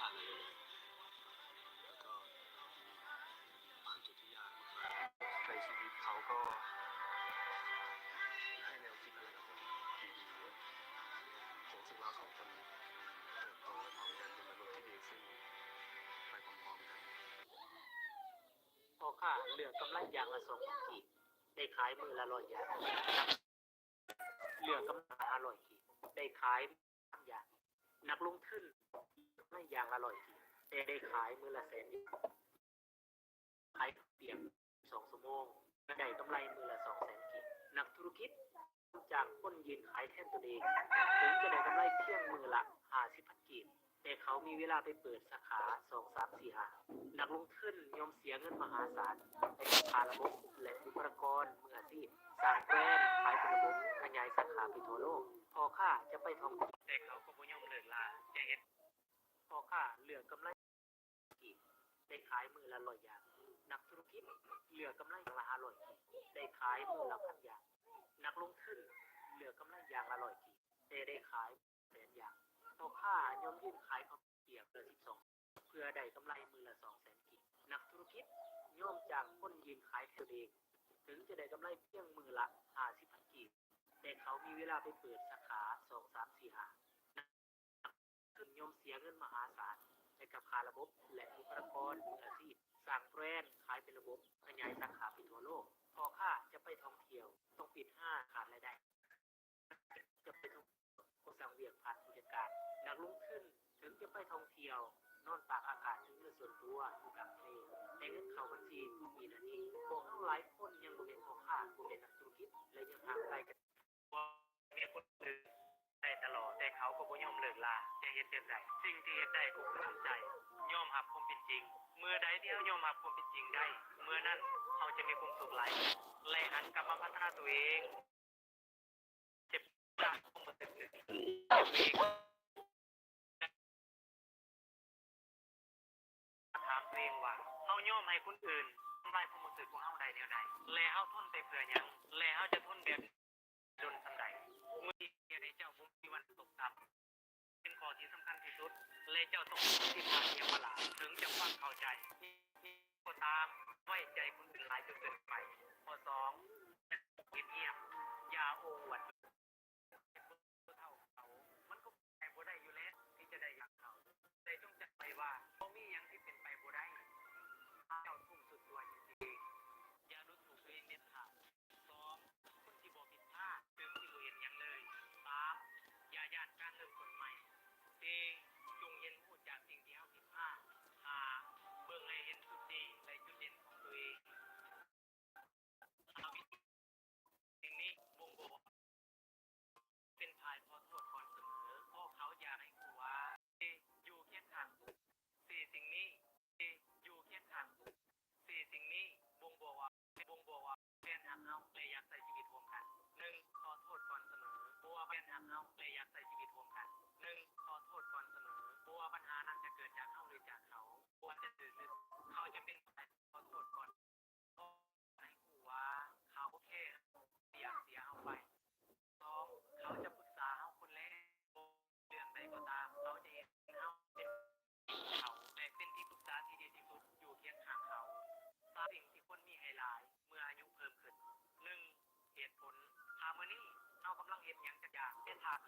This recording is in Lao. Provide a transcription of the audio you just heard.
แล้วก็ผ่านจุดที่ยากมากๆในชีวิต เขาก็ให้แนวคิดอะไรกับผมดีๆ ผมรู้สึกว่าเขาจะเติบโตไปพร้อมกันเป็นมนุษย์ที่ดีขึ้นไปพร้อมๆกัน ພໍ່ຂ້າເລືອກກຳໄລຢ່າງລະສອງພັນກີບ ໄດ້ຂາຍມື້ລະຮ້ອຍຢ່າງ. ເລືອກກຳໄລຫ້າຮ້ອຍກີບ ໄດ້ຂາຍພັນຢ່າງ. ນັກລົງທຶນກຳໄລຢ່າງລະຮ້ອຍກີບ ແຕ່ໄດ້ຂາຍມື້ລະແສນຢ່າງ. ຂາຍເຂົ້າປຽກສອງຊົ່ວໂມງ ກະໄດ້ກຳໄລມື້ລະສອງແສນກີບ. ນັກທຸລະກິດຈ້າງຄົນຢືນຂາຍແທນຕົນເອງ ເຖິງຈະໄດ້ກຳໄລພຽງມື້ລະຫ້າສິບພັນກີບ ແຕ່ເຂົາມີເວລາໄປເປີດສາຂາສອງ ສາມ ສີ່ ຫ້າ. ນັກລົງທຶນຍອມເສຍເງິນມະຫາສານໃຫ້ກັບຄ່າລະບົບ ແລະ ບຸກຄະລາກອນມືອາຊີບ, ສ້າງແບຣນ, ຂາຍເປັນລະບົບ, ຂະຫຍາຍສາຂາໄປທົ່ວໂລກ. ພໍ່ຄ້າຈະໄປທ່ອງທ່ຽວ ແຕ່ເຂົາກໍບໍ່ຍອມເລີກລາ ຈະເຮັດ ພໍ່ຄ້າເລືອກກຳໄລ ກີບ ໄດ້ຂາຍມື້ລະຮ້ອຍຢ່າງ. ນັກທຸລະກິດເລືອກກຳໄລຢ່າງລະຫ້າຮ້ອຍກີບ ໄດ້ຂາຍມື້ລະພັນຢ່າງ. ນັກລົງທຶນເລືອກກຳໄລຢ່າງລະຮ້ອຍກີບ ແຕ່ໄດ້ຂາຍແສນຢ່າງ. ພໍ່ຄ້າຍອມຢືນຂາຍເຂົ້າປຽກມື້ລະສິບສອງ ເພື່ອໄດ້ກຳໄລມື້ລະສອງແສນກີບ. ນັກທຸລະກິດຍອມຈ້າງຄົນຢືນຂາຍແທນຕົນເອງ ເຖິງຈະໄດ້ກຳໄລພຽງມື້ລະຫ້າສິບພັນກີບ ແຕ່ເຂົາມີເວລາໄປເປີດສາຂາສອງ ສາມ ສີ່ ຫ້າ. ນັກ ທຶນຍອມເສຍເງິນມະຫາສານໃຫ້ກັບຄ່າລະບົບ ແລະ ບຸກຄະລາກອນມືອາຊີບ, ສ້າງແບຣນ, ຂາຍເປັນລະບົບ, ຂະຫຍາຍສາຂາໄປທົ່ວໂລກ. ພໍ່ຄ້າຈະໄປທ່ອງທ່ຽວ ຕ້ອງປິດຮ້ານຂາດລາຍໄດ້ ຈະໄປທ່ອງທ່ຽວ ກໍສັ່ງວຽກຜ່ານຜູ້ຈັດການ. ນັກລົງທຶນເຖິງຈະໄປທ່ອງທ່ຽວ ນອນຕາກອາກາດຢູ່ເຮືອນສ່ວນຕົວຢູ່ກາງທະເລ ແຕ່ເງິນເຂົ້າບັນຊີທຸກວິນາທີ. ພວກເຮົາຫຼາຍຄົນຍັງບໍ່ແມ່ນພໍ່ຄ້າ, ບໍ່ແມ່ນນັກທຸລະກິດ ແລະ ຍັງຫ່າງໄກກັນ ມີຄົນອື່ນໄດ້ຕະຫຼອດ ແຕ່ເຂົາກໍບໍ່ຍອມເລີກລາ. ຈະເຮັດແບບໃດ? ສິ່ງທີ່ເຮັດໄດ້ກໍຄືທຳໃຈ ຍອມຮັບຄວາມເປັນຈິງ. ເມື່ອໃດທີ່ເຮົາຍອມຮັບຄວາມເປັນຈິງໄດ້ ເມື່ອນັ້ນເຮົາຈະມີຄວາມສຸກຫຼາຍ ແລະ ຫັນກັບມາພັດທະນາຕົວເອງ. ເຈັບຈາກຄວາມບໍ່ຖືກ ເອງ. ຖາມຕົວເອງວ່າ ເຮົາຍອມໃຫ້ຄົນອື່ນທຳລາຍຄວາມຮູ້ສຶກຂອງເຮົາໄດ້ແນວໃດ? ແລະ ເຮົາທົນໄປເພື່ອຫຍັງ? ແລະ ເຮົາຈະທົນແບບນີ້ດົນສ່ຳໃດ? ມື້ທີ່ເຮັດໃຫ້ເຈົ້າບໍ່ມີວັນຕົກຕ່ຳ ເປັນຂໍ້ທີ່ສຳຄັນທີ່ສຸດ ແລະ ເຈົ້າຕ້ອງມີສິດພາດທີ່ຈະປະຫຼາດ ເຖິງຈະຟັງເຂົ້າໃຈກໍຕາມ. ໄວ້ໃຈຄົນອື່ນຫຼາຍຈົນເກີນໄປ. ຂໍ້ສອງ ເຮັດງຽບ ຢ່າໂອ້ອວດ. ເປັນຜູ້ເຖົ້າເຂົາ ມັນກໍເປັນໄປບໍ່ໄດ້ຢູ່ແລ້ວທີ່ຈະໄດ້ຢ່າງເຂົາ, ແຕ່ຈົ່ງຈຳໄວ້ວ່າບໍ່ມີຫຍັງທີ່ເປັນໄປບໍ່ໄດ້. ເຈົ້າທຸ່ມສຸດຕົວຈິງໆ. ຢ່າດູຖູກຕົວເອງເດັດຂາດ. ສອງ ຄົນທີ່ບໍ່ຜິດພາດຄືຄົນທີ່ບໍ່ເຮັດຫຍັງເລີຍ. ສາມ ຢ່າຢ້ານການເລີ່ມຕົ້ນໃໝ່. ສີ່ ຈົ່ງຮຽນຮູ້ຈາກສິ່ງທີ່ເຮົາຜິດພາດ. ຫ້າ ເບິ່ງໃຫ້ເຫັນຈຸດດີ ແລະ ຈຸດເດັ່ນຂອງຕົວເອງ. ຫ້າ ວິທີ ສິ່ງນີ້ບົ່ງບອກວ່າເປັນຝ່າຍຂໍໂທດກ່ອນສະເໝີ ເພາະເຂົາຢາກໃຫ້ຮູ້ວ່າຢູ່ຄຽງຂ້າງຕົນ. ສີ່ ສິ່ງນີ້ ຢູ່ຄຽງຂ້າງຕົນ. ສີ່ ສິ່ງນີ້ບົ່ງບອກວ່າ ບົ່ງບອກວ່າແຟນຮັກເຮົາ ແລະ ຢາກໃຊ້ຊີວິດຮ່ວມກັນ. ໜຶ່ງ ຂໍໂທດກ່ອນສະເໝີ ເພາະວ່າແຟນຮັກເຮົາ ແລະ ຢາກໃຊ້ຊີວິດຮ່ວມກັນ. ໜຶ່ງ ຂໍໂທດກ່ອນສະເໝີ ເພາະວ່າບັນຫານັ້ນຈະເກີດຈາກເຮົາ ຫຼື ຈາກເຂົາ. ບໍ່ວ່າຈະຖືກ ຫຼື ເຂົາຈະເປັນຝ່າຍຂໍໂທດກ່ອນ ໃຫ້ຮູ້ວ່າເຂົາບໍ່ແຄ ທີ່ຢາກເສຍເຮົາໄປ. ສອງ ເຂົາຈະປຶກສາເຮົາຄົນແລກ ເລື່ອງໃດກໍຕາມ ເຂົາຈະເຫັນເຮົາເປັນເຂົາ ແລະ ເປັນທີ່ປຶກສາທີ່ດີທີ່ສຸດ ຢູ່ຄຽງຂ້າງເຂົາ. ສາມ ສິ່ງທີ່ຄວນມີໃຫ້ຫຼາຍເມື່ອອາຍຸເພີ່ມຂຶ້ນ. ໜຶ່ງ ເຫດຜົນ. ຖ້າມື້ນີ້ເຮົາກຳລັງເຮັດຫຍັງຈັກຢ່າງ ແຕ່ຖ້າເຂ